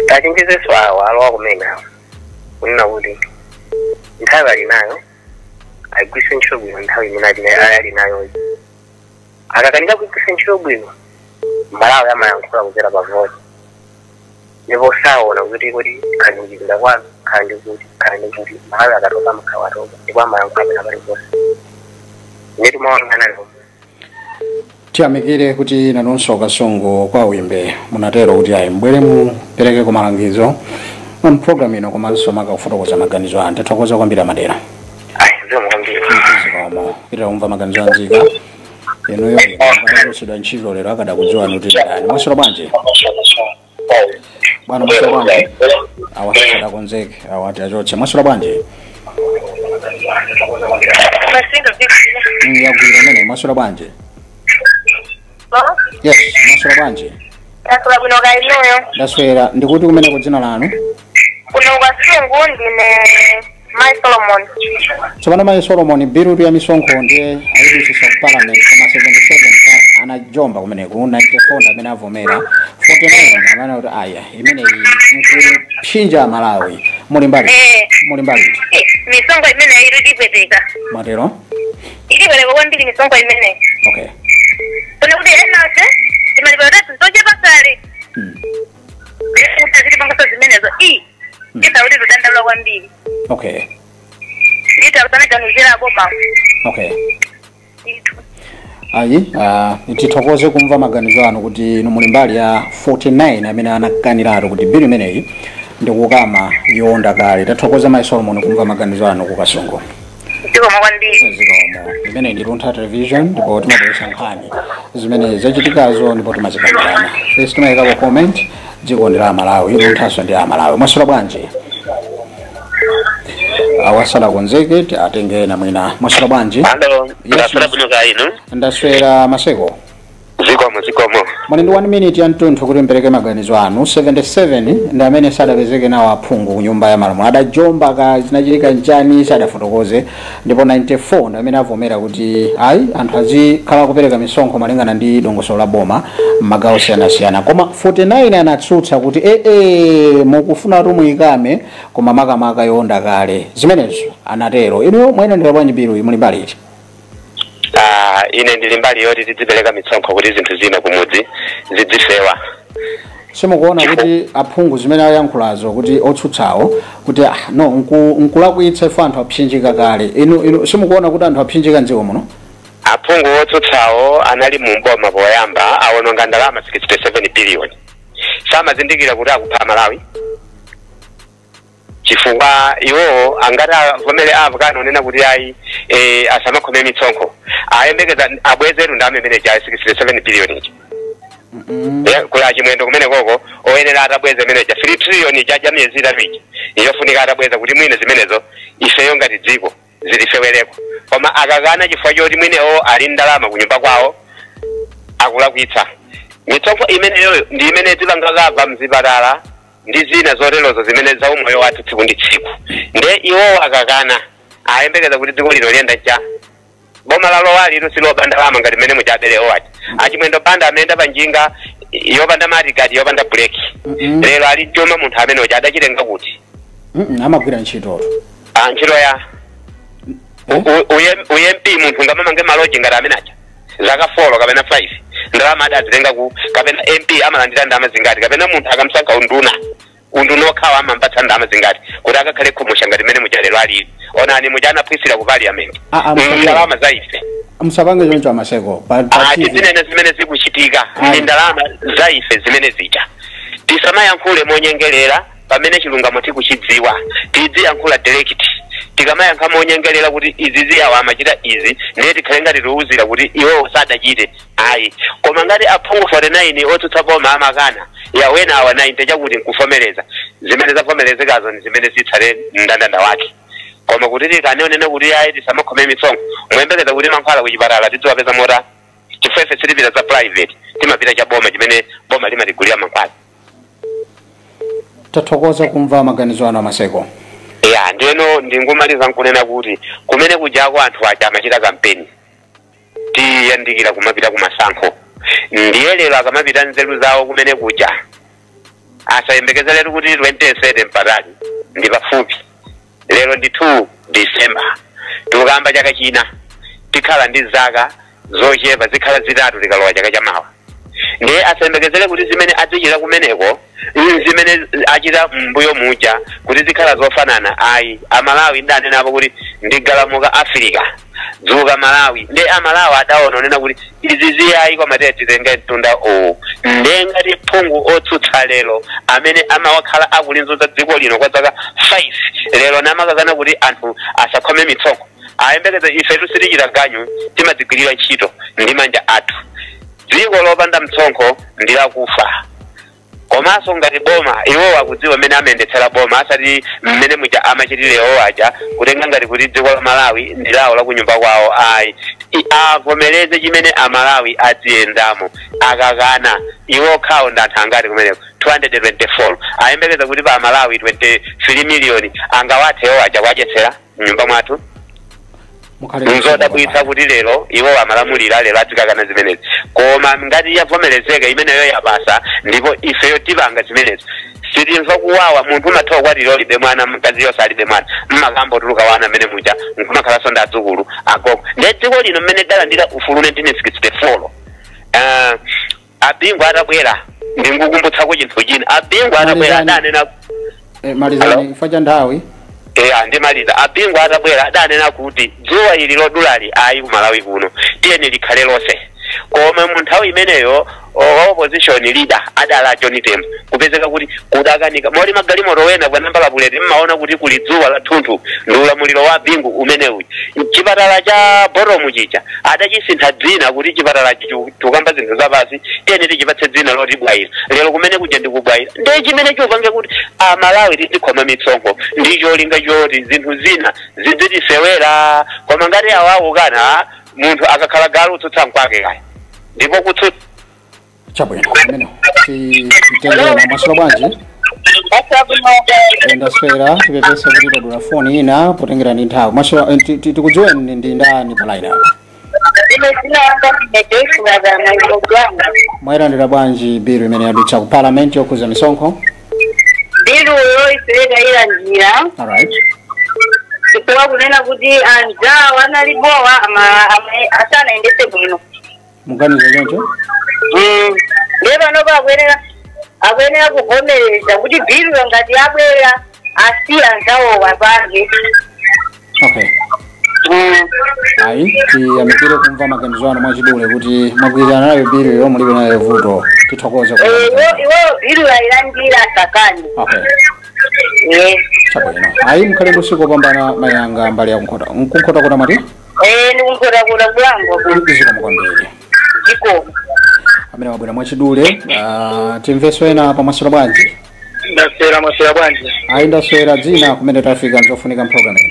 Tachenjezenso awa alowa kumene awa kunena kuti nthawi ali nayo ayigwiritse ntchito bwino. Nthawi imene ali nayoyi, akakanika kugwiritsa ntchito bwino, Malawi amayankhula kudzera pa voti, ndipo saona kuti khali kuchipinda kwanu, khali ndi kuti, khali ndi kuti. Malawi akatopa amakhala atopa, ndipo amayankhula pena paliponse. Ine timaona anali. Tiyamikire kuti nanunso Kasungu kwa Wimbe munatero kuti ayi, mbwere mupereke kumalangizo mu program ino, komanso makakufotokoza maganizo anu. Tathokoza kwambiri, Amadera. Ayi, zikomo kwambiri. Zikomo. Pitira kumva maganizo anzika. Inuyo akadachotsedwa ntchito lero akadakudziwani kuti ndani. Mwaswera bwanji, bwana? Mwaswera bwanji? Awa sadakonzeke, awa tiachotse. Mwaswera bwanji? Masinga. Yagwira imene. Mwaswera bwanji? Yes, mwaswera bwanji? Taswera bwino, kaya inuyo? Ndaswera. Ndikuti kumeneko, dzina lanu? Kuno Kasungu, ndine Mai Solomon. Tsopano Mayi Solomon, bill ya misonkho ndiye ayidusisa ku Parliament, koma 77 anajomba kumeneku, 94 ndi amene avomera, 49 amene kuti aya, imeneyi nkupsinja Malawi. Muli mbali muli mbali iti? Misonkho imeneyi ilipweteka. Mwatero? Ilipweteka kwambiri misonkho imeneyi. Kuna kuti enase timalipira tatu tochepa kale. Kuti zilipangaso zimenezo i ita kuti tudandaula kwambiri. Ndita kusanaganizira boma. Itu. Ayi, tithokoze kumva maganizo anu kuti inu muli mbali ya 49 amene anakaniratu kuti bill imeneyi ndikukama yowonda kale. Tathokoza, Mayi Solomon, kumva maganizo anu kuKasungu. Zikomo kwambiri. Zikomo. Imene ndi Luntha Television, ndipo timabweretsa nkhani zimene zachitikazo ndipo timazikambirana. First timayikapo comment. Dziko ndi la Malawi, Lunthaso ndi la Malawi. Mwaswera bwanji? Awasala konzeke, atenge ena mwina. Mwaswera bwanji? Alo. Yes. Ndaswera bwino, kaya inu? Ndaswera, Maseko. Zikomo, zikomo. Muli ndi 1 minute ya mtunthu kuti mpereke maganizo anu. 77 ndi amene sadapezeke nawo aphungu ku Nyumba ya Malamulo, adajomba ka zinachitika nchani sadafotokoze, ndipo 94 ndi amene avomera kuti ayi, anthu azikhala kupereka misonkho malingana ndi dongosolo la boma m'magawo osiyanasiyana, koma 49 anatsutsa kuti ee, mukufuna kuti muyikame, koma makamaka yowonda kale zimenezo anatero. Inu mwayendera bwanji bill? Muli mbali iti? Ah, ine ndili mbali yoti tidzipereka misonkho kuti zinthu zina kumudzi zidzifewa. Simukuona kuti aphungu zimene ayankhulazo, kuti otsutsawo kuti ah, no, nkulakwitsa ifo anthu apsinjika kale, inu simukuona kuti anthu apsinjika mdziko muno? Aphungu otsutsawo anali mu mboma poyamba, awononga ndalama 67 billion. Samazindikira kuti akupha Malawi, chifukwa iwowo angati avomere avukana onena kuti ayi, asamakhome misonkho, ayembekeza abwezeru ndalama imene ja 67 billion ija. Kuli Achimwendo kumene koko oyenera atabweza imene ja 3 trillion ija ja miyezi 3 ija, iyofunika atabweza kuti mwine zimenezo ifeyo ngati dziko zilifewereko. Koma akakana chifukwa choti mwinewo ali ndalama kunyumba kwawo, akulakwitsa. Misonkho imeneyoyo ndi imene tipangakava mzipatala ndi zina zoterozo zimene za umoyo wathu tsiku ndi tsiku. Nde iwowo akakana, ayembekeza kuti dziko lino liyenda cha boma lalowa lino siloba ndalama ngati mmene muchabelewo aja. Achimwendo Banda amene panjinga yopanda matigadi, yopanda breki, lero ali chuma. Munthu amene uja adachitenga kuti? Amagwira ntchitoto. Ah, ntchito ya Eh? uMP, munthu ngamamange maloji ngati amene aja zaka 4 kapena 5, ndalama adazitenga ku? Kapena MP amalandira ndalama zingati? Kapena munthu akamsankha unduna, unduna okhawa amampatsa ndalama zingati kuti akakhale khumusha ngati mmene muja lero alili? Onani muja anaphwisira ku Parliament. Ah, ah, Ndalama za ife. Musapange choncho, Amaseko, pa Ah, TV. Tizinene zimene zikuchitika. Ayi. Ndi ndalama za ife zimene zija. Tisamayankhule monyengerera pamene chilungamo tikuchidziwa. Tidziyankhula direct. Tikamayankha monyengerera kuti izi ziyawo amachita izi, ndiye tikhale ngati tiwuzira kuti iwowo sadachite, ayi. Koma ngati aphungu 49 otsutsa boma amakana, yawena awa 90 chakuti nkuvomereza, zimene zavomerezekazo ndi zimene zitsale mndandanda wake. Koma kuti tikanenena kuti ayi, tisamakhome misonkho, muyembekeza kuti mankhwala kuchipatala tidziwapeza mota? Chifukwa ife sitipita za private, timapita cha boma chimene boma limatigulira mankhwala. Tathokoza kumva maganizo anu, Amaseko. Ya. Ndiyeno ndingomaliza nkunena kuti kumene kujako anthu aja amachita kampeni, tiyandikira kumapita kumasankho. Ndiye lero akamapita nzeru zawo kumene kuja, asayembekezeretu kuti 27 mpatali, ndi pafupi. Lero ndi 2 December, tikukamba chaka china tikhala ndi zaka zochepa, zikhala 3 tikalowa chaka chamawa. Ndiye asayembekezere kuti zimene azichita kumeneko zimene achita mbuyo muja kuti zikhala zofanana. Ayi, Amalawi ndanenapo kuti ndigalamuka Africa, dzuka Malawi. Ndiye Amalawi adaona onena kuti izi ziyayi, koma tiye titenge mtunda uwu. Ndiye ngati phungu otsutsa lero amene amawakhala akulinzuza dziko lino kwa zaka 5 lero namakakana kuti anthu asakhome mitsonkho, ayembekeze ife tusitichita ganyu, timadzigwirira ntchito ndi manja athu. Dziko lopanda mtsonkho ndi lakufa. Komanso ngati boma, iwo akudziwa mmene amayendetsera boma, asati mmene muja amachitire iwo aja kutenga ngati kuti dziko la Malawi ndi lawo la kunyumba kwawo. Ayi, avomereze chimene Amalawi adziyendamo. Akakana, iwo khawo ndi anthu angati kumeneko? 224. Ayembekeza kuti pa Malawi 23 miliyoni angawathe iwo aja kuadyetsera mnyumba mwathu? Nzodabwitsa kuti lero iwo amalamulira, lero adzikakana zimenezi. Koma ngati yavomerezeka imeneyo yapasa, ndipo ifeyo tipanga zimenezo, sitimva kuwawa. Munthu umatha kukwatira ulibe mwana, mkazi yonse alibe mwana, mmakambo tuluka wana mmene muja nkumakhalanso ndi adzukulu agogo. Ndiye dziko lino mmene dalandira ufulu 1964, Abingu atabwera, ndingukumbutsako chinthu china, Abingu atabwera adanena Malizani chifukwa cha nthawi. Eya, ndimaliza. Abingu atabwera adanena kuti dzuwa ili lodulali ayi, ku Malawi kuno tiyeni likhale lonse. Koma mu nthawi imeneyo opposition leader adala John Tembo, kupezeka kuti kudakanika moli magalimoto wena bwa nambala buleti, mmaona kuti kuli dzuwa la thunthu. Ndi ulamuliro wa Bingu umenewu. Chipatala cha Bottom chicha adachisintha dzina kuti chipatala chikamba zinthu zapasi, tiyeni tichipatse dzina loti Bwaira. Lero kumene kuja ndikubwaira. Ndiye chimene chopange kuti Amalawi tizikhoma mitsonkho ndi cholinga choti zinthu zina zidzitisewera. Koma ngati awawo kana munthu akakhala galu utsutsa mkwake kaya, ndipo kutsutsa Chabwino, amene titengera. Mwaswera bwanji? Ndaswera. Tipepese kuti tadula foni ina potengera ndi nthawi. Mwaswera? Tikudziweni ndi ndani pa line apa? Mwayilandira bwanji bilu imene yadutsa ku parliament yokhuza misonkho? Biluyo ipereka ilandira. Alright. Chifukwa kunena kuti anzawo analibowa asanayendese bwino. Muganiza choncho? Ndiye panopo akuyenera kuvomereza kuti biluyo ngati abwera asiya anzawowa apange. Okay. Ayi, tiyamikire kumva maganizo anu mwachidule kuti mwagwirizana nayo biluyo, mulibe nayo vuto. Tithokoze. Iwo bilu ayilandira, asakani. Okay. Chabwino. Ayi, mukhale ndi usiku wopambana mayanga mbali ya kunkhota nkunkhotakota mati. Ndikunkhota kulango. Zikomo kwambiri. Zikomo. Amene wabwera mwachidule. Timveso ena pa. Mwaswera bwanji? Ndaswera. Mwaswera bwanji? Ayi, ndaswera. Dzina, kumene tafika, nzofunika mpulogalamu.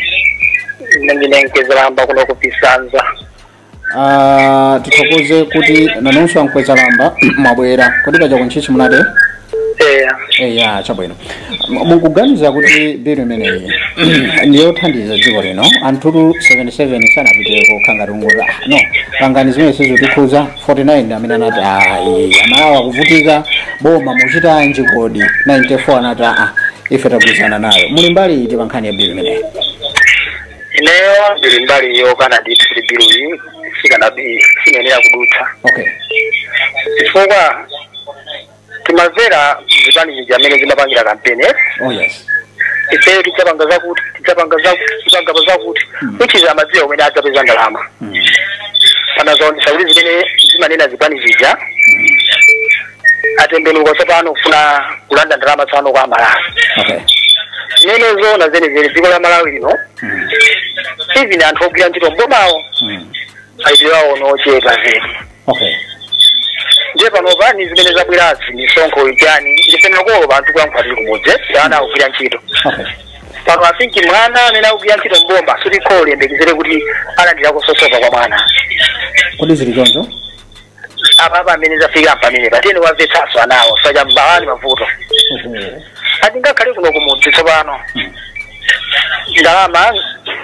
Ine ndine Mkwezalamba kuno kupisanza. Tithokoze kuti nanonso aMkwezalamba mwabwera. Kodi paja kuntchitchi munate? Eya. Eya, chabwino. Mukuganiza kuti bilu imeneyi ndiyothandiza dziko lino? Anthutu 77 sanapite kokha ngati kungoti, "Ah, no, pangani zimene sizotikhuza." 49 amene anati, "Ayi, Amalawi akuvutika, boma muchitanji kodi?" 94 anati, "Aa, ife tagwirizana nayo." Muli mbali iti pa nkhani ya bilu imeneyi? Ineyo ndili mbali yokana ndithu kuti bilu iyi sikanenera kudutsa. Chifukwa timamvera zipani zija amene zimapangira kampeni. Oh yes. Ifeyo tidzapanga zakuti, tidzapanga zakuti, tidzapanga zakuti, which is amadziwa umene adzapeza ndalama. Panazaonesa kuti zimene zimanena zipani zija, atembenuka tsopano kufuna kulanda ndalama tsopano kwa Amalawi. Zimene zoona zenizeni, dziko la Malawi lino, even anthu ogwira ntchito mbomawo, malipiro awo nochepa zedi. Ndiye panopa ni zimene zabwerazi, misonkho ijani, ndife makolo anthu kuyankhula tili kumudzi, ana akugwira ntchito. Pano I think mwana amene akugwira ntchito mboma, suti kholo liyembekezere kuti alandira kusosopa kwa mwana. Kodi zili choncho? Apa amene zafika pamene patene wamvetsanso anawo sacha mbawani mavuto. Ati ngakhale kuno kumudzi tsopano. Ndalama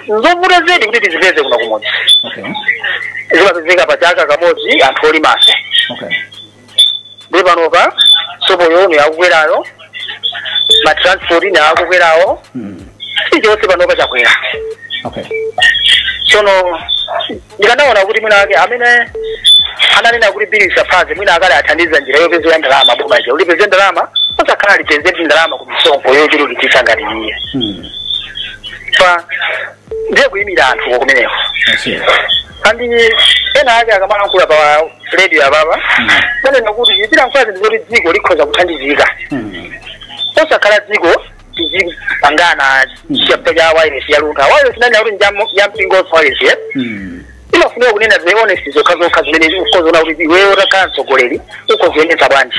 nzovuta zedi kuti tizipeze kuno kumudzi. Zimapezeka pa chaka kamodzi anthu olimafe. Ndi panopa sopoyo ni akukwerayo, ma transport ni akukwerawo, chilichonse panopa chakwera. Tsono ndikanaona kuti mwina ake amene ananena kuti bili isafaze, mwina akale athandiza njira yopezera ndalama boma ija, ulipeze ndalama osakhala lipeze ndalama ku misonkho yochulukitsitsa ngati iye. Pa ndiye kuyimira anthu kumeneko. Kandi ena ake akamalankhula pa radio apapa manena kuti tilankhula zinthu zoti dziko likhoza kuthandizika, osakhala dziko tizipangana chapter cha wireless ya Luntha. Wireless nani akuti ya mpingo wireless imafunika kunena the honest zokha zokha zimene ukhoza kuti iweyo utakhala mtsogoleri ukhoziyendetsa bwanji.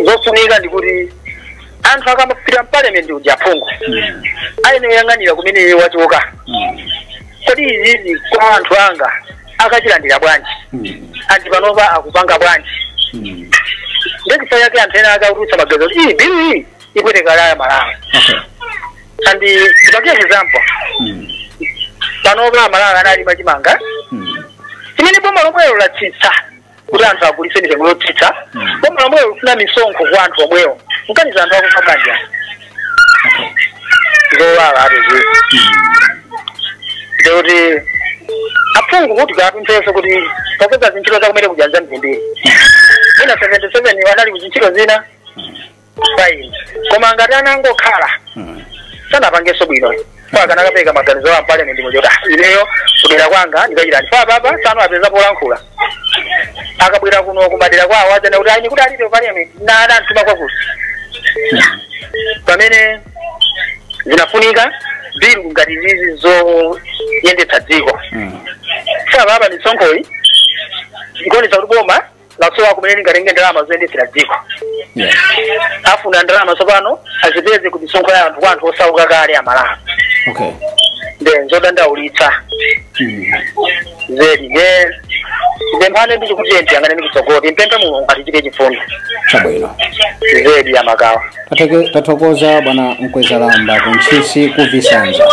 Zofunika ndikuti anthu akamapita m'parliament uja aphungu aine oyang'anira kumene wachoka, kodi izizi kwa anthu anga akachilandira bwanji, anthu panopa akupanga bwanji. Ndechifukwa chake anthu ena akaututsa maganizo kuti iyi bill iyi ipweteka laya Malawi. And ndipakiye example, panopa Malawi analima chimanga chimene boma lomwelo latsitsa kuti anthu agulitse mitengo yotsitsa, boma lomwelo lifuna misonkho kwa anthu omwewo, nkaniza anthu akufa banja zowawa atuzi. Ndikuti aphungu kuti kapempheso kuti popeza zintchito zakumene kujanza mzimbiri mwina 77 anali kuzintchito zina fine, koma ngati anangokhala sanapangenso bwino kwa kanakapeka maganizo a parliament muja kuti ineyo kudera kwanga ndikachitani fa papa sano apeza polankhula akabwera kuno kumadera kwawo adzana kuti ayi kuti alibe parliament na anantuma kwakuti pamene zinafunika bill ngati zizi zoyendetsa dziko. Sasa misonkhoyi ikuonetsa kuti boma lasowa kumene lingatenge ndalama zoyendetsera dziko. Afuna ndalama tsopano azipeze ku misonkho ya anthu kwa anthu osauka kale Amalawi. Nde nzodandaulitsa zedi ne ndemphane ndichikuti tiyang'aneni kutsogolo, timpemphe Mulungu atichite chifundo. Chabwino. Zedi amakawa. Tathokoza bwana Mkwezalamba kuntchisi kuvisanza.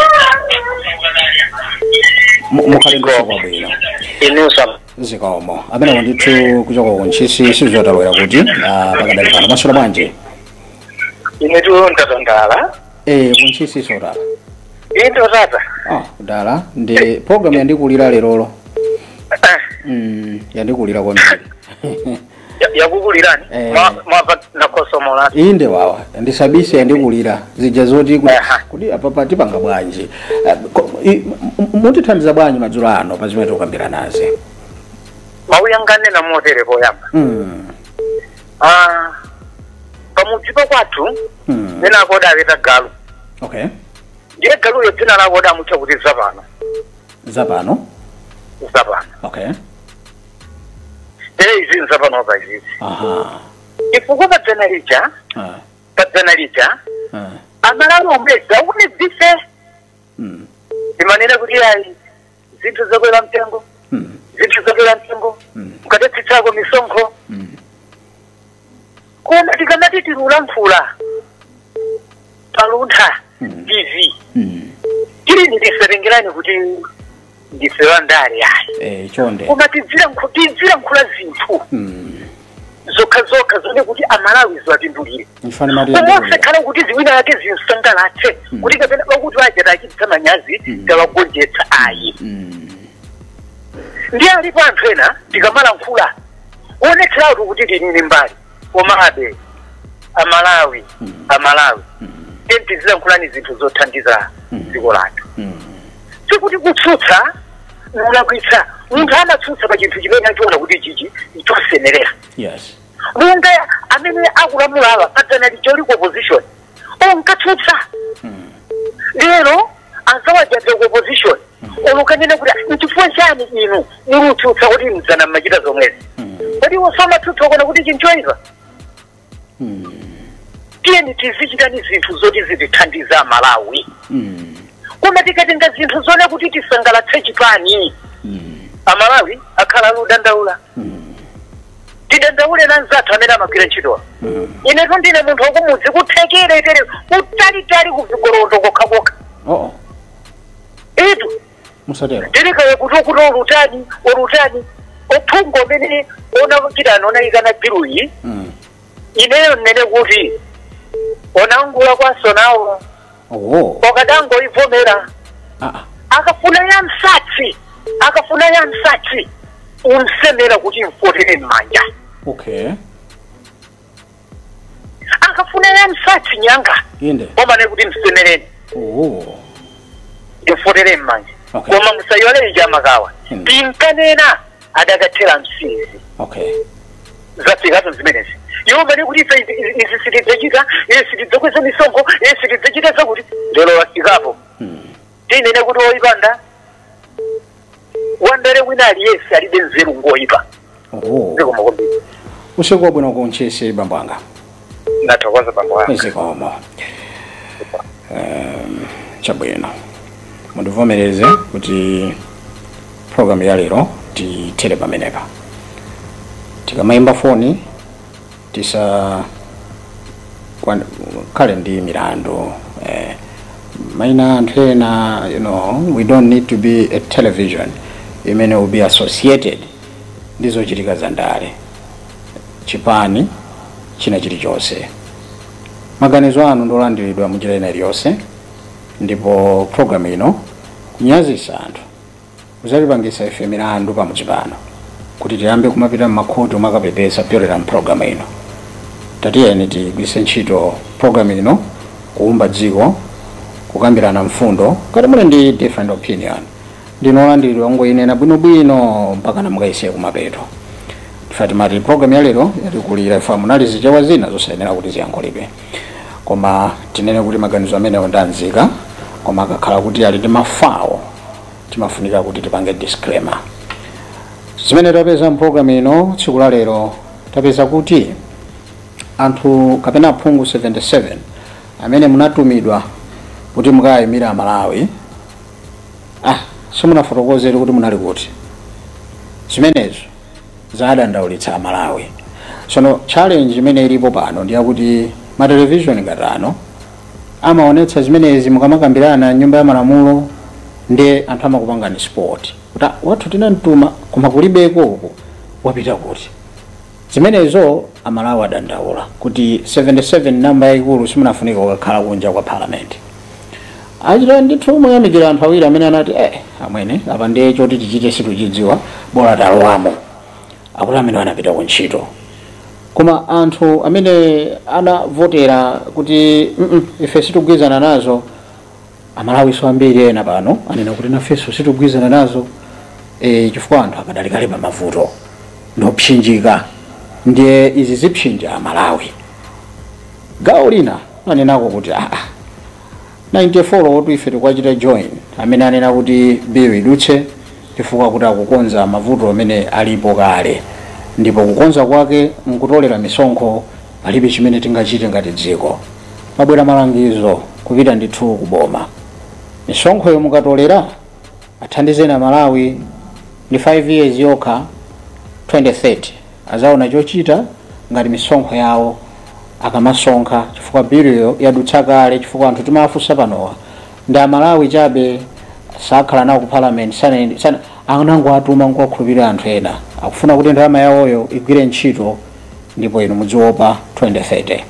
Mukhale ndi usiku wabwino. Inusa. Zikomo. Amene ndithu kuchoka kuntchisi sizotalowera kuti pakadali pano masula bwanji. Inetu ndatandala. Kuntchisi sotala. Ito tata. Kudala ndi program yandikulira lerolo. Yandikulira kwambiri. Yakukulirani? Mwapa nakosomola. Inde wawa ndisabise yandikulira zija zoti kuti apapa tipanga bwanji. Mutithandiza bwanji madzulo ano pa zimene tikukambira nazi. Mauyangane na motere poyamba. Pamudzipa kwathu nena akoda aweta galu. Ndiye galuyo dzina lako adamutcha kuti Zapano. Zapano? Zapano. Tere izi nzapano pa izizi. Chifukwa padzana lija, padzana lija, Amalawi omwedza unedzise. Imanena kuti ayi zinthu zakwera mtengo, zinthu zakwera mtengo, mukadatsitsako misonkho. Koma tikamati tilulankhula paluntha TV. Tili ndiserengerani kuti ndisewa ndale ayi. Chonde. Koma tidzilankhula zinthu. Zokha zokha zone kuti Amalawi ziwapindulire. Koma osakhala kuti ziwina yake zinsangalatse, kuti kapena wakuti waja achititsa manyazi tawagonjetsa ayi. Ndiye alipo anthu ena tikamalankhula onetseratu kuti tinini mbali. Koma abe Amalawi, Amalawi tizilankhulani zinthu zothandiza dziko lathu. Sikuti kutsutsa mulakwitsa, munthu amatsutsa pa chinthu chimene achiona kuti chichi chosemerera. Munga amene akulamula awa padzana licho liko opposition onkatsutsa. Lero anzawajaza ku opposition olukanena kuti nchifukwa chani inu mulutsutsa kuti mdzana mmachita zomwezi. Kodi osamatsutsa kuona kuti chinthu choyipa? Tiyeni tizichitani zinthu zoti zitithandiza Malawi. Koma tikatenga zinthu zone kuti tisangalatse chipani, Amalawi akhala aludandaula. Tidandaule na nzathu amene amagwira ntchito. Inetu ndine munthu wakumudzi kuthekere tere kutalitali kuzigorondo kokhakokha. Oo. Etu. Musatero. Tilikaye kuti olutani ophungu amene onachita onayikana biluyi. Ineyo nnene kuti onangula kwaso nawo. Oh. Okadangoivomera. Akafuna ya msatsi umsemera kuti mfotere m'manja. Okay. Akafuna ya msatsi nyanga. Inde. Omane kuti msemereni. Oh. Mfotere m'manja. Okay. Koma musayole ijamakawa. Tinkanena adakathera msinzi. Okay. Zafikatu zimenezi. Iwo mane kuti ife izi sitidzachita, izi sitidzakweza misonkho, izi sitidzachita zakuti lero wafikapo. Tinene kuti woyipanda wandere wina aliyense alibe nzeru ngoyipa. Oh. Zikomo kwambiri. Usiku wabwino kuntchisi bambo anga. Ndathokoza bambo anga. Zikomo. Chabwino. Mundivomereze kuti program ya lero tithere pamenepa. Tikamayimba foni tisa kale ndi milandu maina anthu ena, you know, we don't need to be a television imene will be associated ndi zochitika za ndale, chipani china chilichonse. Maganizo anu ndolandiridwa munjira ina iliyonse, ndipo program ino kunyazisa anthu kuzalipangisa ife milandu pamudzi pano kuti tiyambe kumapita mmakhoti umakapepesa pyolera mpulogalamu ino. Tatiyeni tigwiritse ntchito program ino kuumba dziko, kukambirana mfundo. Kati muli ndi different opinion, ndinolandiridwa ngoyinena bwinobwino mpaka namukayisiye kumapeto. Ife timati program ya lero yatikulira ife munali zichewa zina zosayenera kuti ziyankhulidwe, koma tinene kuti maganizo amenewo ndanzika, koma akakhala kuti ali ndi mafawo timafunika kuti tipange disclaimer. Zimene tapeza mpulogalamu ino tsiku la lero, tapeza kuti anthu kapena aphungu 77 amene munatumidwa kuti mukayimira Malawi, simunafotokozere kuti munali kuti. Zimenezo zadandaulitsa Malawi. Sono challenge imene ilipo pano ndiyakuti ma television ngatano amaonetsa zimenezi mukamakambirana nyumba ya malamulo, ndi anthu amakupangani sport kuti wathu tinamtuma koma kulibeko uko wapita kuti. Zimenezo Amalawi adandaula kuti 77 namba yayikulu simunafunika kukakhala kunja kwa parliament. Achita ndithu moyamikira anthu awiri amene anati amwene apa ndiye choti tichite situchidziwa, bola talowamo, akuti amene anapita ku ntchito. Koma anthu amene anavotera kuti ife sitikugwirizana nazo, Amalawiso ambiri ena pano anena kuti nafenso sitikugwirizana nazo, chifukwa anthu akadalikali pa mavuto ndopsinjika, ndiye izi zipsinja Amalawi. Gawo lina anenako kuti 94 wotu ife tikwachita join amene anena kuti bill idutse chifukwa kuti akukonza mavuto amene alipo kale, ndipo kukonza kwake nkutolera misonkho, palibe chimene tingachite ngati dziko. Pabwera malangizo kupita ndithu kuboma, misonkho yomwe mukatolera athandizeni Amalawi ndi 5 years yokha, 2030 azaona chochita ngati misonkho yawo akamasonkha, chifukwa biliyo yadutsa kale, chifukwa anthu timafunsa panowa ndi Amalawi chabe sakhala nawo ku parliament, sana anango atuma nkuwakhulupirira anthu ena akufuna kuti ndalama yawoyo igwire ntchito, ndipo inu mudziopa 2030.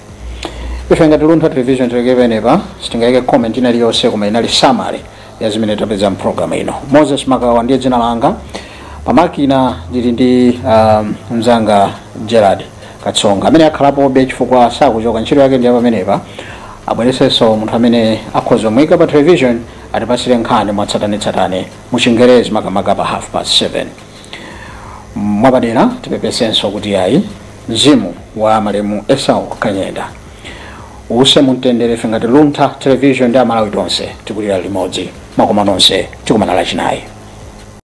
Ife ngati Luntha Television tileke penepa, sitingayike comment ina iliyonse, koma inali summary ya zimene tapeza mpulogalamu ino. Moses Makawa ndiye dzina langa, pamakina ndili ndi mzanga Gerard Katsonga amene akhalapobe chifukwa sakuchoka, ntchito yake ndi pamenepa. Abweresenso munthu amene akhoza muyika pa television atipasire nkhani mwatsatanetsatane mu Chingerezi makamaka pa 7:30. Mwapadera tipepesenso kuti ayi mzimu wa malemu Esau Kanyenda use mumtendere. Ife ngati Luntha Television ndi Amalawi tonse tikulira limodzi, makoma nonse tikumana Lachinayi.